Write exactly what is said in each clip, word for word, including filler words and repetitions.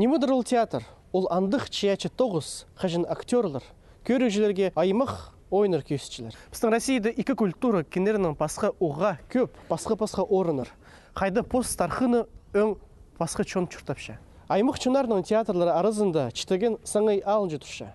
Ниме-дір ол театр? Ол андағ чайаачы тоғыс, хаҷан актёрлар кӧрігҷілерге аймах ойыннар кӧзітчелер. Пістің Россияда ікі культура кинерінең пасха уғаа кӧп, пасха-пасха орыннар, хайда пос тархыны ӧӧн пасха чон чуртапча. Аймах чоннарның театрлары аразында Читіген саңай алынҷа турча.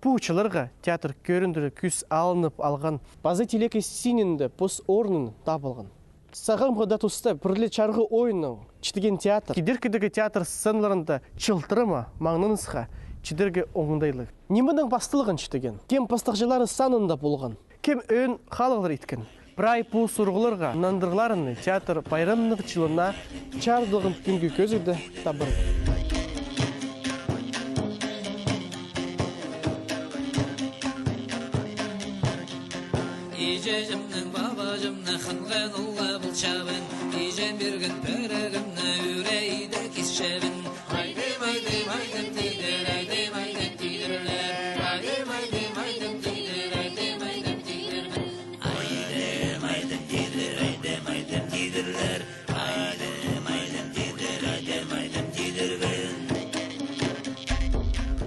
Пу чылларға театр кӧріндірер кӱс алынып алған. Паза тилекей сценінде пос орнын таап алған. Сағамғы даа туста пір ле чарғы ойыннаң Читіген театр кидеркідегі театр сценаларында чылтырама, маңнанысха чидерге оңдайлығ. Нименең пасталған Читіген? Кем пастағҷылары санында полған? Кем ӧӧн халығлар иткен? Прай пу сурығларға нандырығларны театр пайрамнығ чылына чарыдылған кӱнге кӧзідіг табарбын. Иҷеҷемнің, пабаҷымның хынған улы полчабын, иҷем пирген пӧрігімні ӱрейде кисчебін. Айдым, айдым, айдым, тидір, айдым, айдым, тидірлер. Айдым, айдым, айдым, тидір, айдым, айдым, тидірбін. Айдым, айдым, тидір, айдым, айдым, тидірлер. Айдым, айдым, тидір, айдым, айдым, тидірбін.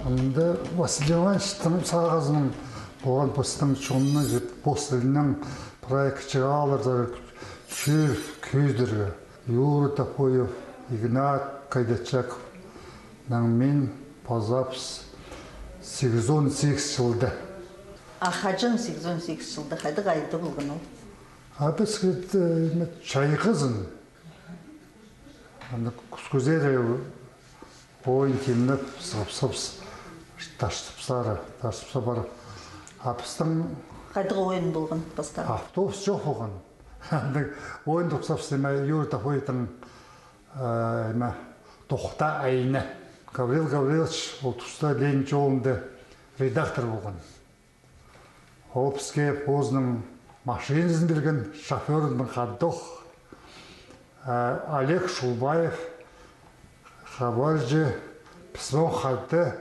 Анда Василий Ивановичтің сағызының полған пістің чонны же пос тілінең прай кічіг аалларда чӧр кӧзідерге. Юра Топоев, Игнат Кайдачаков, наң мин пазабыс сигізон сигіс чылда. А хаҷан сигізон сигіс чылда, хайдағ айда полған ол? А піс, э, чайғызын. Анда кӱскӱзер ойын тимнеп, сығып-сығып, Таштыпсары, Таштыпса парып. А пістің хайдағ ойын полған пастағы? Автобус чох полған. Анда ойын тутсабыс, ниме, Юра Топоевтің, э, ниме, «Тохта, айна». Гаврил Гаврилович ол туста Ленин чолында редактор полған. Ол піске позының машиназын пирген, шофёрын хадох. Э, Олег Шулбаев хабарҷы, піс оң хада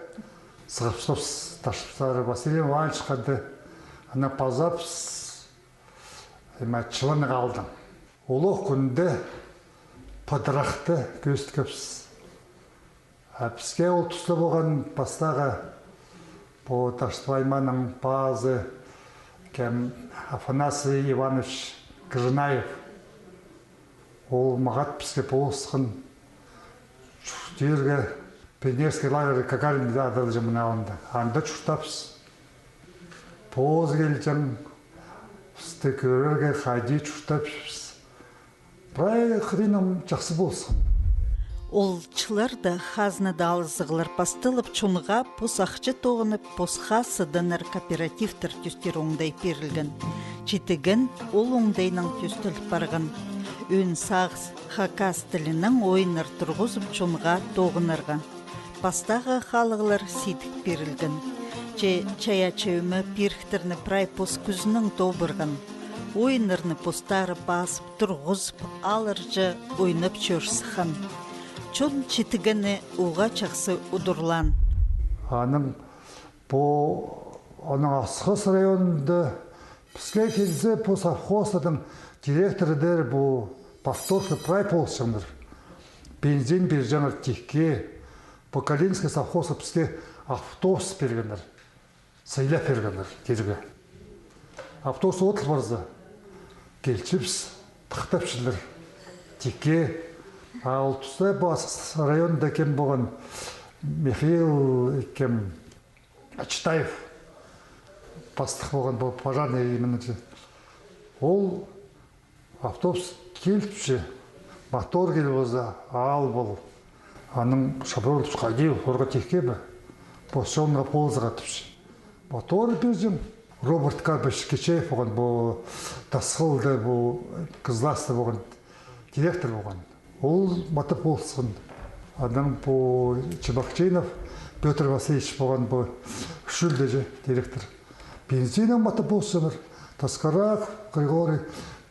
сығып-сығып Таштыпсары, Василий Иванович хада, ана пазабыс, ниме, чыланып алдым. Улуғ кӱнде пыдырахты кӧзіткебіс. А піске ол туста полған пастағы пу Таштып аймааның пазы, кем, Афанасий Иванович Кыжынаев. Ол мағат піске полысхан чуртирға, пионерский лагерь Гагарин адалҷаң мына алында. Анда чуртапыс. Позы килҷең, пісті кӧрерге, хайди чуртапчабыс. Прай хыриннаң чахсы полысхан. Ол чылларда хазнада алызығлар пасталып, чонға пос ахча тоғынып, посха сыданар кооперативтер тӧстер оңдай пирілген. Читіген ол оңдайнаң тӧстеліп парған. Ӧӧн сағыс хакас тілінең ойыннар турғызып, чонға тоғынарға. Пастағы халығлар сидік пирілген. Че чайаачы ӧме пиріктерні прай пос кӱзінең тобырған. Ойыннарны постары пазып, турғызып, алырҷа ойнап чӧр сыххан. Чон Читігенні уғаа чахсы удурлаан. Аның пу, аның Асхыс районында піске килзе, пу совхозтың директоры дер, пу Повторовка прай полысчаңнар. Бензин пирҷеңнер тикке, пу Калининский совхозы піске автобус пиргеннер. Сыйлап пиргеннер тирге. Автобус одыл парза, килчебіс, тыхтапчалар тикке. А ол туста пу Асхыс районында кем полған, Михаил кем, Ачытаев пастых полған, пу пожарный именно. Ол автобус киліпче, мотор киліп алза, ал пол. Аның шофёр тіпче: «Хайди, орға тикке бе? Пос чонға полызарға», — тіпче. Мотор пирҷең. Роберт Карпович Кичеев полған, пу Тасхылда, пу Кызласта полған, директор полған. Ол матап полысхан. Анаң пу Чебокчинов Пётр Васильевич полған, пу Шӱлдеҷе директор. Бензиннең матап полысчаңнар. Таскара Григорий,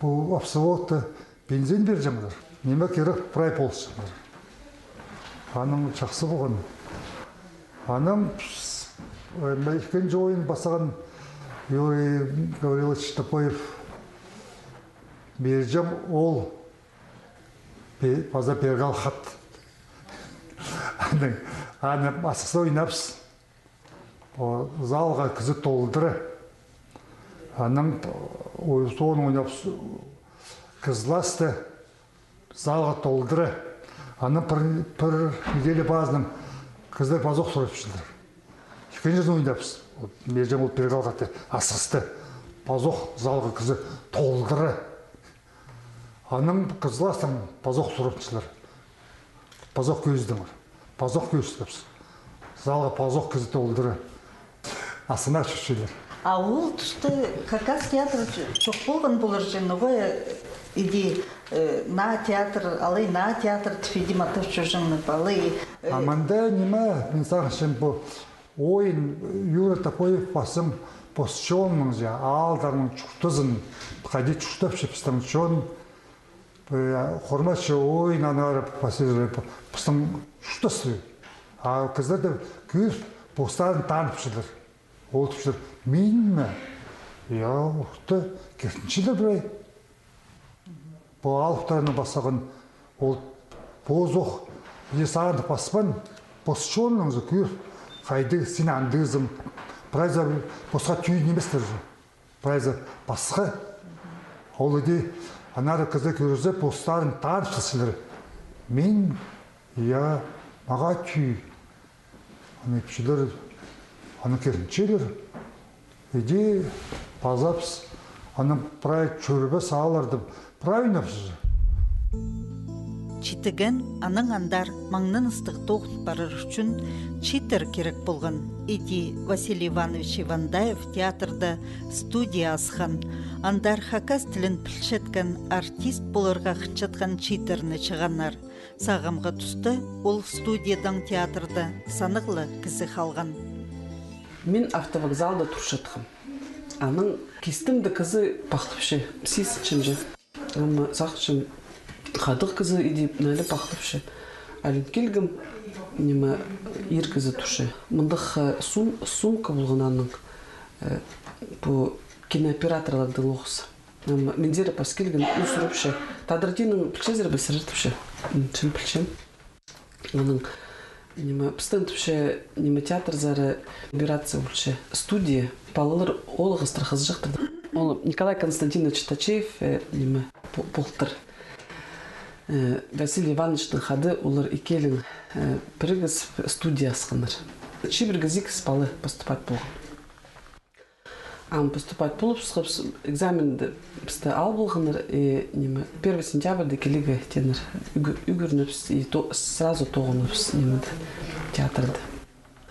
пу Апсаводта бензин пирҷеңнер. Ниме кирек, прай полысчаңнар. Анаң чахсы полған. Анаң, э, ікінҷі ойын пастаған Юрий Гаврилович Топоев. Пирҷең ол пе-, паза пергал хат. Анаң Аны асхыста ойнапчыс. О, залға кізі толдыра. Анаң, ой, соны ойнапчыс. Кізілесті залға толдыра. Анаң пір, пір неделя пазынаң кізілер пазох сурапчалар. Ікінҷізін ойнапчыс. Вот, меҷең ол пирге алғатты, асхыста. Пазох залға кізі толдыра. Анаң кізілестең пазох сурапчалар. Пазох кӧзідіңер. Пазох кӧзідібіс. Залға пазох кізі толдыра. Асхына чӧрчелер. А ол туста хакас театры чо-, чох полған полар чи, ноға, э, иди, э, наа театр, алай наа театр тіп иди матап чӧрҷеңнер, алай, э. А мында ниме, мин сағынчам, пу ойын, Юра Топоев пазох пос чонның, я, аалдарның чуртазын, хайди чуртапча пістің чон, э, Хормачы ойын аннаңар пазох пістің чуртас. А кізілерді кӧр, постарын танып чӧрчелер. Ол тіпчелер, мин ме? Я, ухты, киртінчелер прай. Пу алыптарының пазох, ол пазох, е, сағынып паспаан, пос чонның за кӧр, хайди син андағзың, прайзы посха тӧӧй ниместер. Прайзы пасха. Ол иди, аннаңар кізі кӧрзе, постарын танып чӧрчелер. Мин, я, мағаа тӧӧй. Аны ипчілер, аны киртінчелер. Иди пазапчыс, аны прай чӧрбес аалларда прай ойнапчызар. Читіген, анаң андар маңнаныстығ тоғын парар ӱчӱн чииттер кирек полған. Иди Василий Иванович Ивандаев театрда студия асхан. Андар хакас тілін пілчеткен, артист поларға хынчатхан чииттерні чығаннар. Сағамғы туста ол студиядаң театрда санағ ла кізі халған. Мин автовокзалда турчатхам. Анаң кистімде кізі пахлапча, сизінчем чи. Ам сағынчам, хатығ кізі иди ниме пахлапча. Алин килгем, ниме, ир кізі турча. Мындағ, э, сум-, сумка полған аның, э, пу кинооператорларның оғызы. Ам минзер пас килген, ӱн сурапча. Тадар тілін пілчезер бе сірер, тіпче. М, чын пілчем. Анаң, ниме, пістің, тіпче, ниме, театрзар операция полча. Студия, палалар оолағастар хызыҷахтар. Ол Николай Константинович Тачеев, э, ниме, пу-, полтыр. Э, Василий Ивановичтің хада олар ікӧлең, э, пірігіс студия асханнар. Чибіргі сигіс пала поступать полған. Ам поступать полыбысхабыс, экзаменді пісті ал полғаннар, и, ниме, первый сентябрьде килерге тееннер, ӱгӱр-, ӱгренербіс, и то-, сразу тоғынарбыс, ниме, театрда.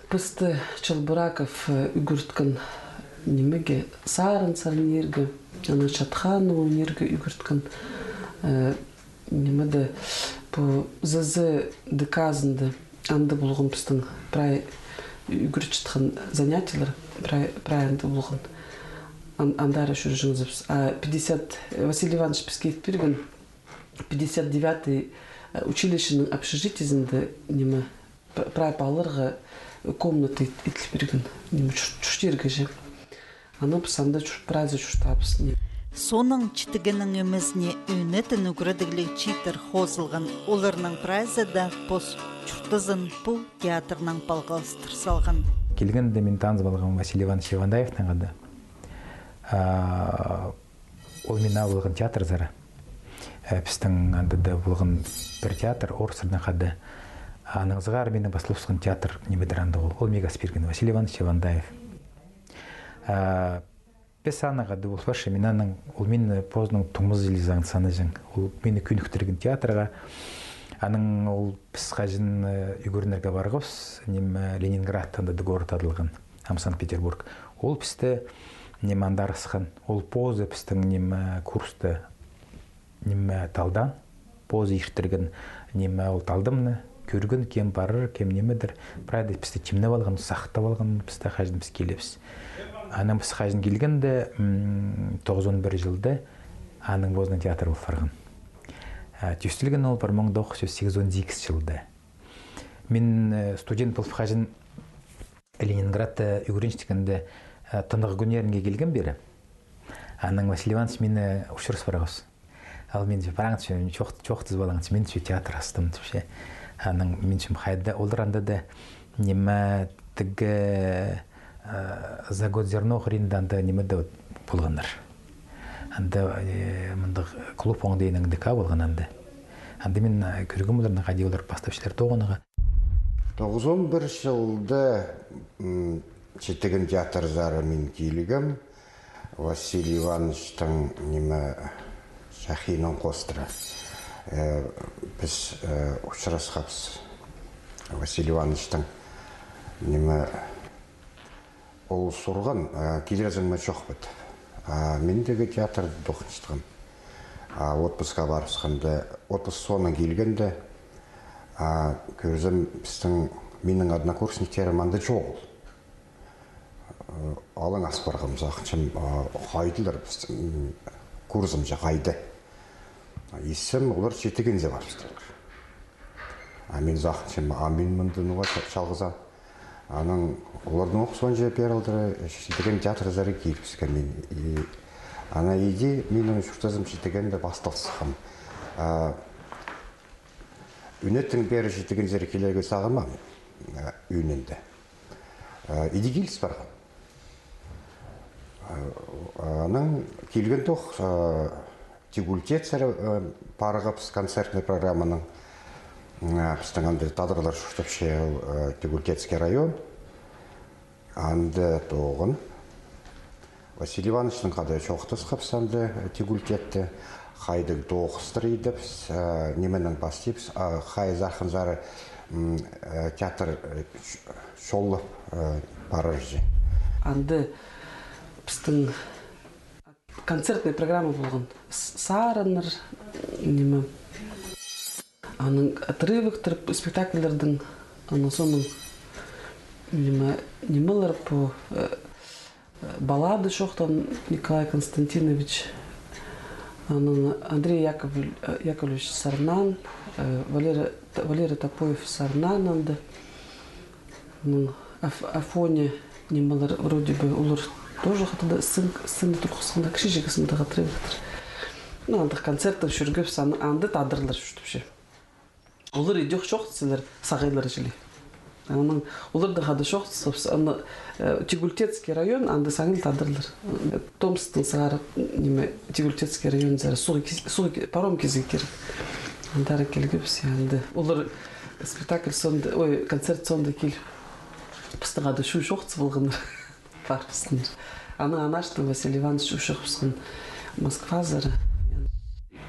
Пісті Челбораков, э, ӱгреткен, нимеге, сарын сарнирға, анаң чатханны ойнирға ӱгреткен, э, Ниме дее, пу З З Д К-зында анда полған пістің прай ӱгретчеткен занятиелер, прай, прай анда полған. Ан-, андар чӧрҷеңзібіс. А пятьдесят, Василий Иванович піске ит пирген, пятьдесят девятый, э, училищенің общежитиезінде, ниме, П-, прай палаларға комната ит-, иділ пирген, ниме, чур-, чуртирға чи. Анаң піс анда чур-, прайзы чуртаабыс, ниме. Соонаң читігеннің ӧмезіне ӧнетін ӱгредігліг чииттер хозылған, оларның прайзы даа пос чуртазын пу театрнаң палғалыстыр салған. Килгенде мин танызып алғам Василий Иванович Ивандаевтең хада. А, Ол мині ал полған театрзар. Э, пістің анда даа полған пір театр, орыстарның хада. Анаң сығара минің пасталыбысхан театр нимедір андағ ол. Ол миге ас пирген, Василий Иванович Ивандаев. А, піс анаң хада полыбысчам, мин анаң, ол мині позының туңмазы ле сағын санаҷаң. Ол мині кӧніктірген театрға. Анаң ол піс хаҷан, э, ӱгренерге парғабыс, ниме, Ленинград, анда даа город адалған, ам Санкт-Петербург. Ол пісті, ниме, андар асхан. Ол позы пістің, ниме, курста, ниме, талдаан, позы иртірген, ниме, ол талдамны кӧрген, кем парар, кем нимедір. Прайда пісті тимнеп алған, сахтап алған, пісті хаҷан піс килебіс. Анаң піс хаҷан килгенде, м, тоғызон пір чылда, анаң позының театр пол парған. А, тӧстелген ол пір муң тоғыс чӱс сигізон сигіс чылда. Мин, э, студент полып хаҷан Ленинградта ӱгренчеткенде, э, тынағ кӱннерінге килгем пеер. Анаң Василий Иванович мині учурас парғабыс. Ал мин тіпче, параң тіпче, чоох-, чоохтазып алаң тіпче, мин тіпче театр астым тіпче. Анаң мин чім хайда олар анда даа, ниме, тігі, э, «Завод «Зерно» хыринда анда ниме дее полғаннар. Анда, э, мындағ клуб оңдайынаң даа полған анда. Анда мин, э, кӧргем оларны, хайди олар пастапчалар тоғынарға. Тоғызон пір чылда, м, Читіген театрзар мин килгем. Василий Ивановичтің, ниме, чахиинаң хоостыра. Э, піс, э, учырасхабыс. Василий Ивановичтің, ниме, ол сурған, э, килерзің ме, чох па тіп. А мин тігі театрда тоғынчатхам. А отпускха парыбысханда, отпуск соонаң килгенде, а, кӧрзем, пістің, минің однокурсниктерім анда чоғыл. Алаңас парғам, сағынчам, а, хайдалар пістің, м, курсымҷа хайда. Иссем, олар Читігензер парыбыстырлар. А мин сағынчам, а мин мында ноға ча-, чалғызам. Анаң оларның ох соонҷа пеер алдыра, Читіген театрзар килібіскен мин. И ана иди минің чуртазым Читігенде пасталысхан. А, ӱнеттең пеер Читігензер килерге сағынмаам, а, ӱнінде. Э, иди киліс парған. Э, анаң килгенде ох, э, Тигуль театр, э, парғабыс концертный программанаң. М, э, пістің анда тадарлар чуртапча, э, Тигуль театский район. Анда тоғын. Василий Ивановичтең хада чоохтасхабыс анда, э, Тигуль театрде. Хайдағ тоғыстар идібіс, э, нименең пастирбыс, а, хай сахынзар, м, э, театр, э, ч-, чоллап, э, парарҷа. Анда пістің концертный программа полған. С-, сарыннар, ниме. Анаң отрывоктар спектакльдердең, анаң соонаң, ниме, нимелер пу, э, баллада чоохтаан Николай Константинович, анаң Андрей Яков-, Яковлевич сарнаан, э, Валера, Валера Топоев сарнаан анда. Анаң Аф-, Афоня, нимелер, вроде бы, олар тоже хатада сцен-, сцена турғысханда, кічіҷек сындағ отрывоктар. Ну, андағ концерттең чӧргебіс, ан-, анда тадарлар чуртапча. Олар идӧк чоохтасчалар, сағайлар чіли. Анаң олардаң хада чоохтасхабыс, аны, э, Тигуль театский район, анда саңай тадарлар. Э, Томсктаң сығара, ниме, Тигуль театский районзар суғ киз-, суғ ки-, паром кизерге кирек. Андар килгебіс, я, анда. Олар спектакль соонда, ой, концерт соонда киліп, пістің хада чу-, чоохтасып алғаннар. Парыбысханнар. Анаң анаштың Василий Иванович учухпысхан Москвазар.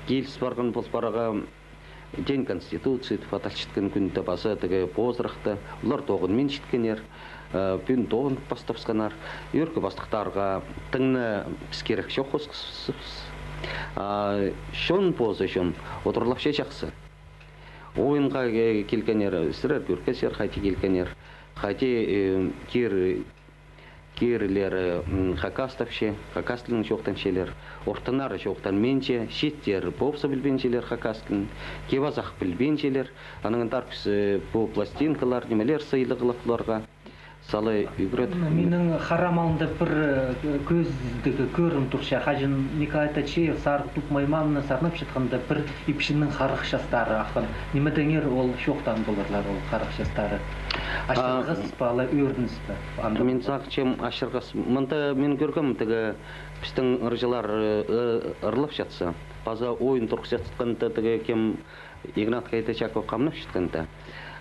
Киліс парған пол парарға, День Конституции тіп адалчатхан кӱнде паза тігі позырахта. Олар тоғынмин читкеннер, э, пӱӱн тоғын пастапсханнар. Ӧӧркі пастыхтарға тың на піс кирек чох хосхабыс. А чон позы чон одырлапча чахсы. Ойынға, э, килгеннер, сірер кӧргезер, хайди килгеннер, хайди, э, кир-, кирілері, м, хакастапча, хакас тілінең чоохтанчалар, ортынары чоохтанминча, чииттері позы пілбинчелер хакас тілін, кип-азах пілбинчелер. Анаң андар піс, э, пу пластинкалар, нимелер сыйлығлап оларға. Сала ӱгрет. Минің харам алнымда пір, э, кӧзідіг кӧрім турча. Хаҷан Николай Тачеев «Сарығ туб маймаамны» сарнапчатханда, пір ипчінің харах частары аххан. Нимедеңер ол чоохтаан поларлар, ол харах частары? А, Ачырғас па, ала ӧрініс пе? Анда мин сағынчам, ачырғас. Мында мин кӧргем, тігі пістің ырҷылар, э, э, ырлапчатса. Паза ойын турғысчатханда, тігі кем, Игнат Кайдачаков хамнапчатханда.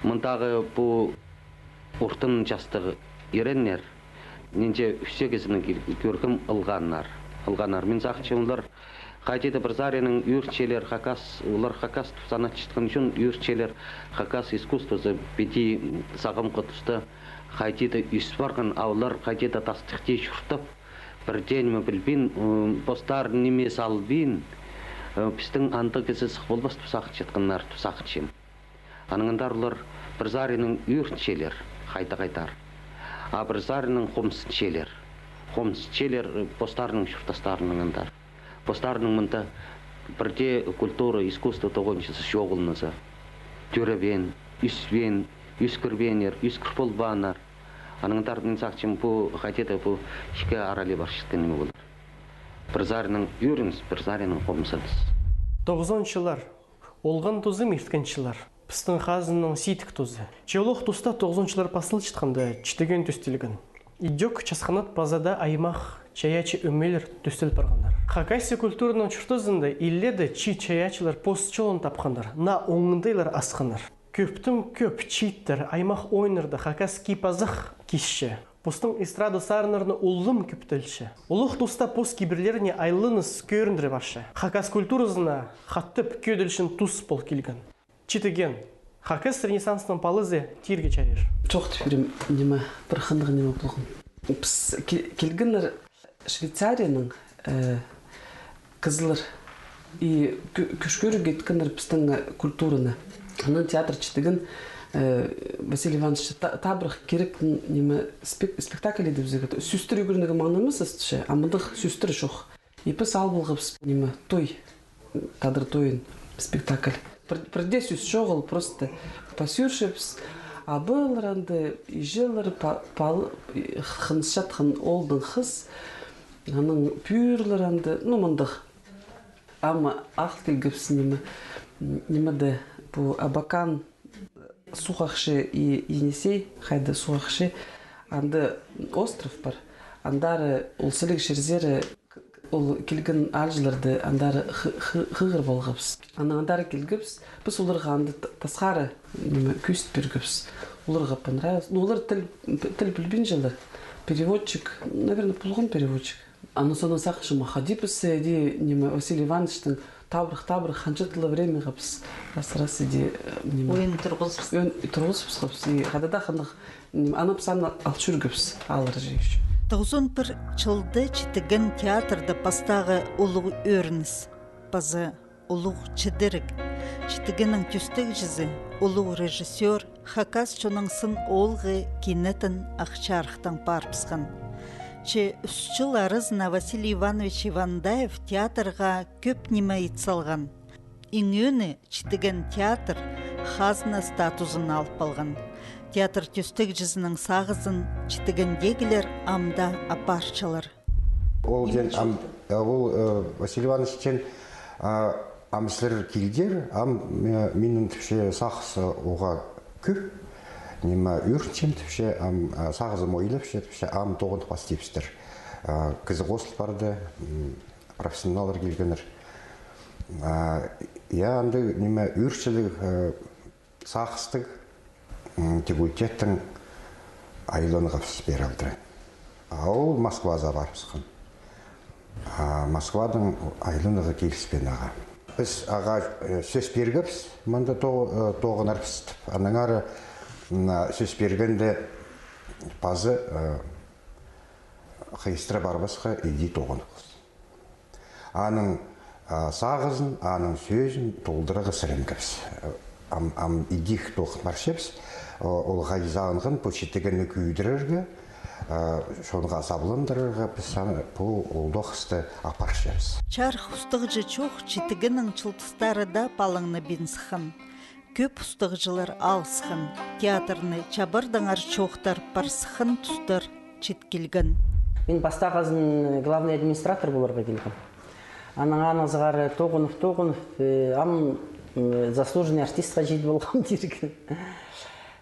Мындағы пу ортын частығ иреннер, нинҷе ӱс-сигізінең кил-, кӧргем, ылғаннар. Ылғаннар. Мин сағынчам, олар хайди-да пір саринаң ӧрінчелер хакас, олар хакас тіп санатчатхан ӱчӱн ӧрінчелер хакас искусствозы піди сағамғы туста хайди-да ӧс парған, а олар хайди-да тастыхти чуртап, пір дее ниме пілбин, м, постарын ниме салбин, э, пістің андағ кізі сых полбас тіп сағынчатханнар тіп сағынчам. Анаң андар олар пір саринаң ӧрінчелер, хайда-хайдар. А пір саринаң хомсынчалар. Хомсынчалар, э, постарының чуртастарынаң андар. Постарының мында пірдее культура, искусство тоғынҷызы чоғыл нооза. Тӧребеен, ӧспеен, ӧскірбееннер, ӧскір полбааннар. Анаң андар мин сағынчам, пу хайди-да пу ікі аралығ парчатхан ниме полар. Пір саринаң ӧрініс, пір саринаң хомсыныс. Тоғызон чыллар. Олған тузым ирткен чыллар. Пістің хазнаның сидік тузы. Че олох туста тоғызонынҷы чыллар пасталчатханда Читіген тӧстелген. Идӧк Часханат паза даа аймах чайаачы ӧмелер тӧстел парғаннар. Хакасия культураның чуртазында илееде чиит чайаачылар пос чолын тапханнар, наа оңдайлар асханнар. Кӧптең кӧп чииттер аймах ойыннарда хакас кип-азах кисче. Постың эстрада сарыннарына улам кӧптелче. Олох туста пос кибірлеріне айланыс кӧріндіре парча. Хакас культуразына хатап кӧдірілчең тус пол килген. Читіген. Хакас ренессансының палазы тирге чарир. Чоохтап пирем, ниме, пір хынығ ниме полған. Піс ки-, килгеннер Швейцарияның, э, кізілер. И кӧ-, кӧс кӧрерге иткеннер пістің, э, культураны. Анаң театр Читіген, э, Василий Иванович та-, табырах кирек, м, ниме, спек-, спектакль иді бізге. Сӧстер ӱгренерге маңнанмас ысча, а мындағ сӧстер чох. И піс ал полғабыс, ниме, той, тадар тойын, спектакль. Пір, пірдее сӧс чоғыл, просто пас ӱрчебіс. Абалар анда, іҷелер, па-, пал-, хынысчатхан оолдың хыс, анаң пӱӱрлер анда, ну, мындағ. Ам ағыл килгебіс, ниме, ниме дее, пу Абакан, Суғ Ахчы и Енисей, хайда Суғ Ахчы, анда остров пар. Андар ол сіліг чирзер, ол килген аалҷыларны андар хы-, хы-, хығыр полғабыс. Анаң андар килгебіс, піс оларға анда т-, тасхары, ниме, кӧзіт пиргебіс. Оларға понравилось. Ну, олар тіл, тіл пілбинчелер. Переводчик, наверное, полған переводчик. Анаң соонаң сағынчам, хайди піс, э, иди, ниме, Василий Ивановичтің табырах-табырах ханҷа тылла времяға піс раз-раз иди, э, ниме, ойын турғызыбыс. Ойын турғызыбысхабыс. И хайдағ-да хынығ, ниме, аны піс аны ал чӧргебіс, алар чӧрче. Тоғызон пір чылда Читіген театрда пастағы улуғ ӧрініс паза улуғ чідіріг. Читігеннің тӧстегҷізі, улуғ режиссёр, хакас чонның сын оолғы кинетін ах чарыхтаң парыбысхан. Че ӱс чыл аразына Василий Иванович Ивандаев театрға кӧп ниме ит салған. Иң ӧӧні, Читіген театр хазна статузын алып алған. Театр тӧстегҷізінің сағызын Читігендегілер ам даа апарчалар. Ол ден, ам, э, ол, э, Василий Иванович тен, а, ам сірер килдер, ам, э, минің тіпче сағыс, э, уғаа кӧп, ниме, ӧрінчем тіпче, ам, а, сағызым ойлапча тіпче, ам тоғынып пастирбыстар. А, кізі хозыл парды, м, профессионаллар килгеннер. А, я, андағ, ниме, ӧрчіліг, э, сағыстығ, м, тігӱлтеттің айланғабыс пеер алдыра. А ол Москвазар парыбысхан. А Москвадаң айланарға киліспеен ағаа. Піс ағаа, э, сӧс пиргебіс, мында то-, э, тоғынарбыс тіп. Аннаңар, м, сӧс пиргенде пазы, э, хыйыстыра парбасха, иди тоғынғабыс. Аның, а, сағызын, аның сӧзін толдырарға сіренгебіс. Ам, ам идӧк тоғын парчабыс. О-, ол хайди сағынған, пу Читігенні кӧдірерге, а, чонға сабландырарға піс аны, пу оолдағ хысты апарчабыс. Чарых устағҷы чох Читігеннің чылтыстары даа палаңнабин сыххан. Кӧп устағҷылар алысхан, театрны чабырдаңар чоохтар парсыххан тустар чит килген. Мин пастағызын главный администратор поларға килгем. Анаң, анаң сығара тоғынып, тоғынып, э, ам, м, заслуженный артистха чит полғам тирге.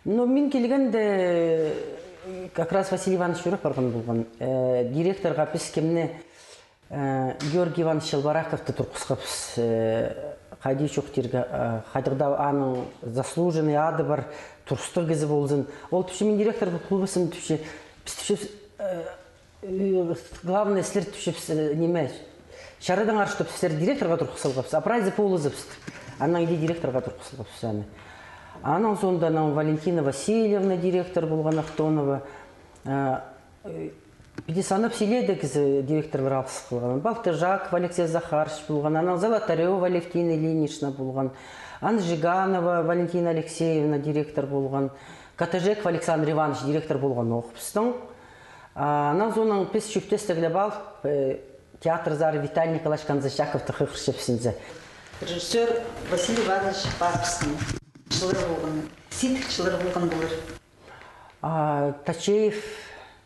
Но мин килгенде, э, как раз Василий Иванович ӱреп парған полған. Э, директорға піс кемні Э, Георгий Иванович Челбораковты турғысхабыс, э, хайди чох тирге, э, хайдағ-да аның заслуженный ады пар, турыстығ кізі ползын. Ол тіпче, мин директор полбаспын, тіпче, піс, тіпче, э, э, главное, сірер, тіпче, піс, э, ниме, чарадаңар, чтоб сірер директорға турғыс салғабыс, а прайзы полызыбыс. Анаң иди директорға турғыс салғабыс аны. Анаң соонда анаң Валентина Васильевна директор полған Ахтонова, э, Піди санап силеде кізі директорлар алыс полған. Балтыжаков Алексей Захарович полған, анаң Золотарёва Алевтина Ильинична полған, Анжиганова Валентина Алексеевна директор полған, Катажеков Александр Иванович директор полған ох пістің. А, анаң соонаң піс чӧптестіглеп алып, э, театрзар Виталий Николаевич Канзычаковты хығырчабыс зе. Режиссёр Василий Иванович Папкин. Чыллар полған, сидік чыллар полған полар. А, Тачеев,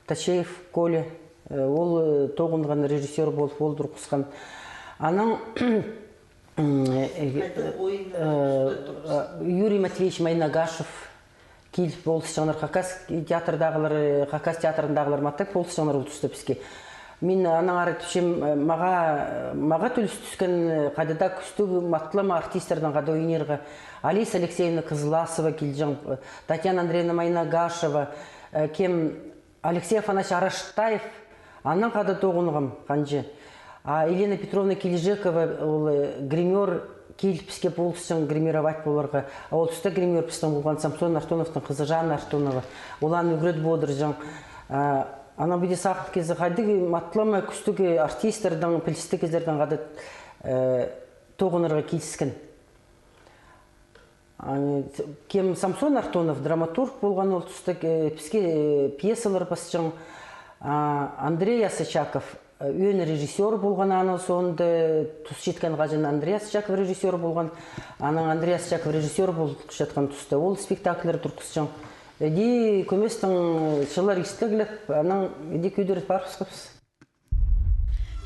Тачеев Коля, э, ол, э, тоғынған режиссёр полып, ол турғысхан. Анаң М, э, э, э, Юрий Матвеевич Майнагашев киліп полысчаңнар, Хакас театрдағылар, э, Хакас театрындағылар маттап полысчаңнар ол туста піске. Мин аннаңар тіпчем, э, маға, маға тӱліс тӱскен, э, хайдағ-да кӱстіг матлама артистернең хада ойнирға. Алиса Алексеевна Кызласова килҷең, э, Татьяна Андреевна Майнагашева, э, кем Алексей Афанасьевич Араштаев, аннаң хада тоғынғам ханҷа. А Елена Петровна Килижекова, ол, э, гримёр, киліп піске полысчаң гримировать поларға. А ол туста гримёр пістің полған Самсон Артоновтың хызы Жанна Артонова. Ол аны ӱгредіп одырҷаң. А, анаң піди сағып килзе, хайдағ матлама кӱстіг артистердең, пілістіг кізілердең хада, э, тоғынарға киліскен. А, кем Самсон Артонов драматург полған ол туста, э, піске, э, пьесалар пасчаң. А, Андрей Асочаков, э, ӧӧн режиссёр полған, аның соонда тус читкен хаҷан Андрей Асочаков режиссёр полған. Анаң Андрей Асочаков режиссёр полчатхан туста ол спектакльлер турғысчаң. Іди кӧместең чыллар истіглеп, анаң іди кӧдіріп парыбысхабыс.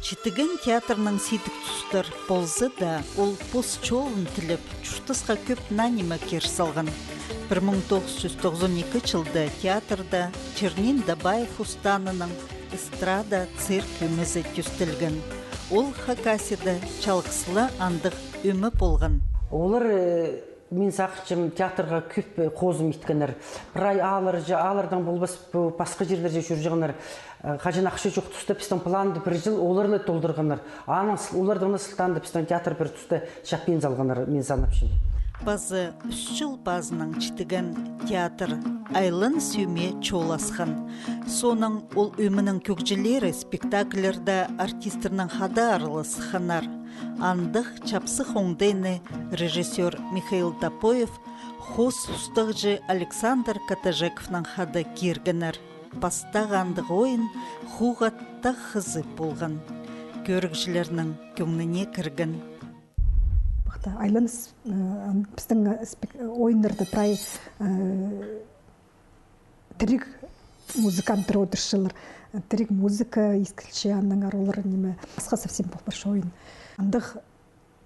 Читіген театрның сидік тустар полза даа, ол пос чолын тілеп, чуртасха кӧп наа ниме кир салған. Пір муң тоғыс чӱс тоғызон ікі чылда театрда Чернин Дабаев устаанынаң эстрада цирк ӧмезі тӧстелген. Ол Хакасияда чалғыс ла андағ ӧме полған. Олар, э, мин сағынчам, театрға кӧп, э, хозым иткеннер. Прай аалларҷа, ааллардаң полбас, пу пасха чирлерҷе чӧрҷеңнер. Э, хаҷан ахча чох туста пістің планды пір чыл олар ла толдырғаннар. Анаң сыл-, олардаң ла сылтаанда пістің театр пір туста чаппин салғаннар, мин санапчам. Пазы ӱс чыл пазынаң читіген театр «Айлан сӧме» чол асхан. Соонаң ол ӧменің кӧгҷілері спектакльлерде артистернең хада араласханнар. Андағ чапсых оңдайны режиссёр Михаил Топоев хос устағҷы Александр Катажековнаң хада киргеннер. Пастағы андағ ойын хуғаттығ хызы полған. Кӧрігҷілернің кӧңніне кірген. Пахта айланыс, э, ан-, пістің, э, спек-, ойыннарда прай, э, тіріг музыканттар одырчалар. Тіріг музыка искілче, аннаңар олар ниме, пасха совсем полбас ойын. Андағ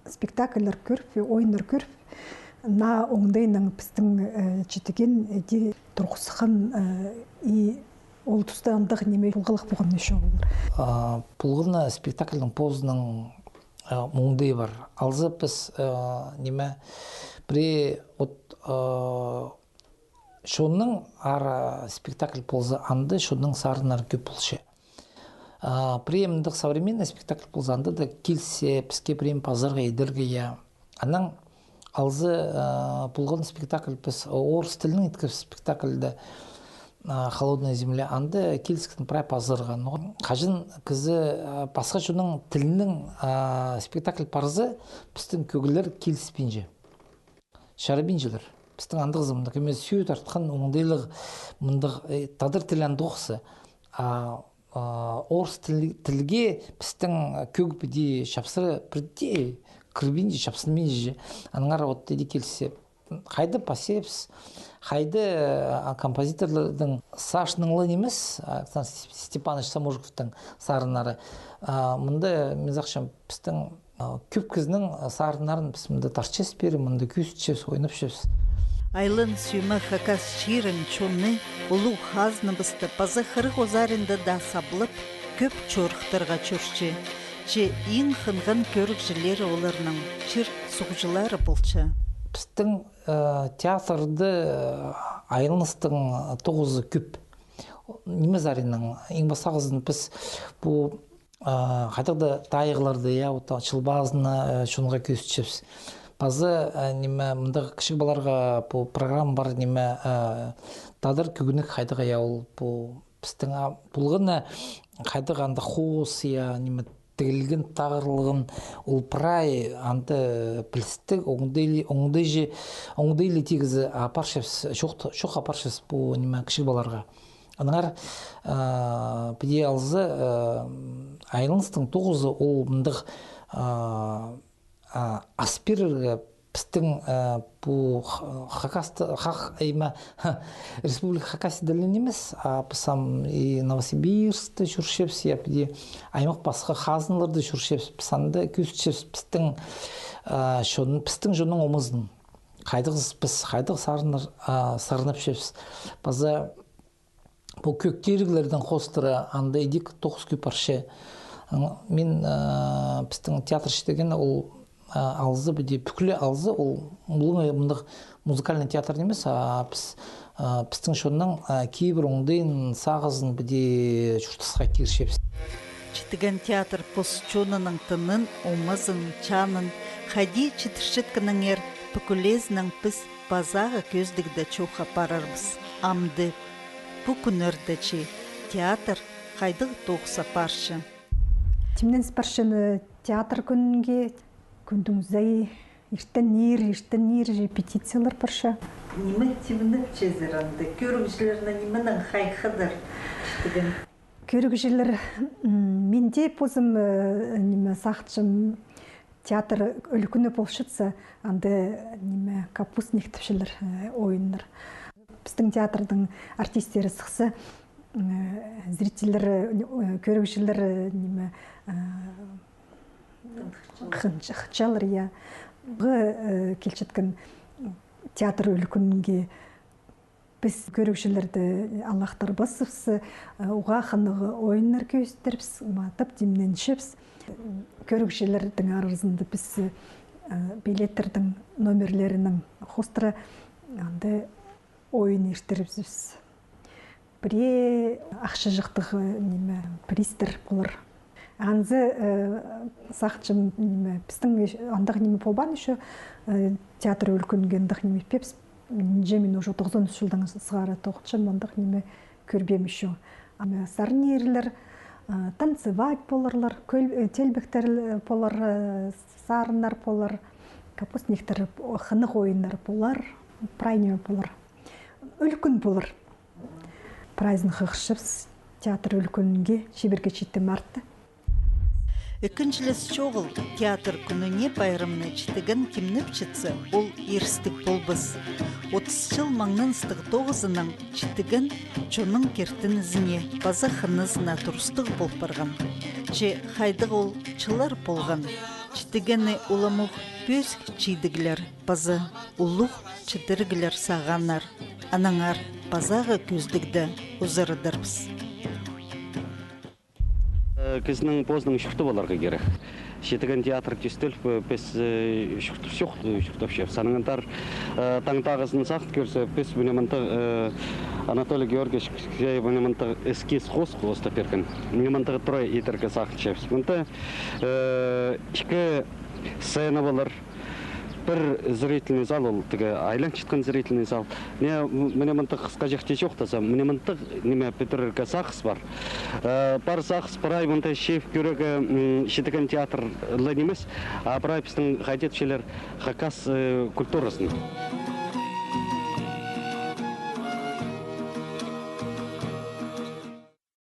спектакльлер кӧріп, ойыннар кӧріп, наа оңдайнаң пістің, э, читіген, э, иди турғысхан, э, и ол туста андағ ниме полғалах полған ещё олар. А, полған на спектакльдің позының, э, оңдайы пар. Алза піс, э, ниме, пірее от, э, чонның ара спектакль полза, анда чонның сарыннары кӧп полча. А, пірее мындағ современный спектакль полза, анда даа килісче, піске пірее пазарға идерге, я. Анаң алза, а, полған спектакль піс орыс тілінең иткен спектакльде, а, «Холодная земля», анда киліскен прай пазарға. Но хаҷан кізі, а, пасха чонның тілінең, а, спектакль парза, пістің кӧглер киліспинче. Чарабинчалар. Пістің андағызы мындағ нимес, сӱӱ тартхан оңдайлығ мындағ, э, тадар тілі андағ охса. А, а, орыс тіл-, тілге пістің кӧг піди чапсыра, піди кірбинче, чапсынминча. Аннаңар вот иди килісче. Хайда пасчабыс, хайда, а, композиторларның саашның ла нимес, Александр Степанович Саможиковтың сарыннары. А, мында, мин сағынчам, пістің, а, кӧп кізінің, а, сарыннарын піс мында тартчабыс пеер, мында кӧзітчебіс, ойнапчабыс. «Айлан сӧме» хакас чирін, чонны, улуғ хазнабысты паза хырых озаринда даа саблап, кӧп чорыхтарға чӧрче. Че иң хынған кӧрігҷілері оларның чир суғҷылары полча. Пістің, э, театрда, э, айланыстың тоғызы кӧп. Ниме саринаң, иң пастағызын піс пу, а, хайдағ-да тайығларны, я, вот, чыл пазына, э, чонға кӧзітчебіс. Паза, э, ниме, мындағ кічіг палаларға пу программа пар, ниме, э, тадар кӧгенек хайдағ, я, ол пу пістің, а, полған на хайдағ анда хоос, я, ниме, тігілген тағырлығын, ол прай анда пілістіг, оңдайлы, оңдайҷы, оңдайлы тигізі апарчабыс, чох, чох апарчабыс пу, ниме, кічіг палаларға. Аннаңар, а, піди алза, а, айланыстың тоғызы ол мындағ, а, а, ас пирерге пістің, э, пу Х-, Хакасты, Хак-, ай ма, Республика Хакасияда ла нимес, а піс ам и Новосибирскте чӧрчебіс, я, піди аймах пасха хазналарда чӧрчебіс, піс анда кӧзітчебіс пістің, э, чон-, пістің чонның омазын. Хайдағ піс, хайдағ сарыннар, а, сарнапчабыс. Паза пу кӧг тиріглердең хоостыра анда идӧк тоғыс кӧп парча. М, мин, а, пістің театр читіген ол, а, алза, піди пӱкӱле алза, ол мулың мындағ музыкальный театр нимес, а піс, а, пістің чонның, а, кибір оңдайын, сағызын піди чуртасха кирчебіс. Читіген театр пос чонының тынын, омазын, чанын хайди читірчеткеннеңер пӱкӱлезінең піс пазағы кӧзідігде чоохтап парарбыс. Амды пу кӱннерде чи театр хайдағ тоғыс апарча? Тимненіс парча театр кӱнінге, кӱннің сай иртеннер, иртеннер репетициялар парча. Ниме тимнепчезер анда? Кӧрігҷілерні нименең хайхыдар читіген? Кӧрігҷілер, м, мин дее позым, э, ниме, сағынчам, театр ӱлӱкӱні полчатса, анда, ниме, капустник тіпчелер, э, ойыннар. Пістің театрдың артисттері сыхса, э, зрительлер, э, кӧрігҷілер, э, ниме, э, хынч-, хынчалар, я. Пу, э, килчеткен театр ӱлӱкӱнге піс кӧрігҷілерні алахтырбаспыс, э, уғаа хынығ ойыннар кӧзіттербіс, матап тимненчебіс. Кӧрігҷілернің аразында піс, э, билеттернің номерлерінең хоостыра анда ойын иртірібіс. Пірее ахчаҷахтығ, ниме, призтер полар. Анзы, э, сағынчам, ниме, пістің андағ ниме полбаан ещё, э, театр ӱлӱкӱнге андағ ниме итпепс. Нинҷе мин уже тоғызон ӱс чылдаң сығара тоғынчам, андағ ниме кӧрбеем ещё. Ам сарнирзар, э, танцевать поларлар, кӧл-, э, теелбектер, э, полар, э, сарыннар полар, капустниктер, о, хынығ ойыннар полар, прай ниме полар. Ӱлӱкӱн полар. Прайзын хығырчабыс театр ӱлӱкӱнге чибіргі читі мартта. Ікінҷілес чоғыл театр кӱніне пайрамны читіген тимнепчетсе, ол ирістіг полбас. Отыс чыл маңнаныстығ тоғызынаң читіген чонның киртінізіне паза хынызына турыстығ пол парған. Че хайдағ ол чыллар полған. Читігенні уламох пӧзік чидіглер паза улуғ читіріглер сағааннар. Аннаңар пазағы кӧзідігде узарадарбыс. Э, кізінің позының чурты поларға кирек. Читіген театр тӧстеліп, э, піс, э, чуртап чох, э, чуртапчабыс. Анаң андар, э, таңдағызын сағын кӧрзе, піс мына мындағ, э, Анатолий Георгиевич Кирей мына мындағ эскиз хоос хоостап пирген. Мына мындағ тура идерге сағынчабыс. Мында, э, ікі сцена полар. Пір зрительный зал, ол тігі айланчатхан зрительный зал. Не, м-, мына мындағ хысхаҷах тее чоохтаза, мына мындағ ниме пӱдірерге сағыс пар. Э, пар сағыс прай мында чиит кӧрерге, м, читіген театр ла нимес, а прай пістің хайди тіпчелер хакас, э, культуразын.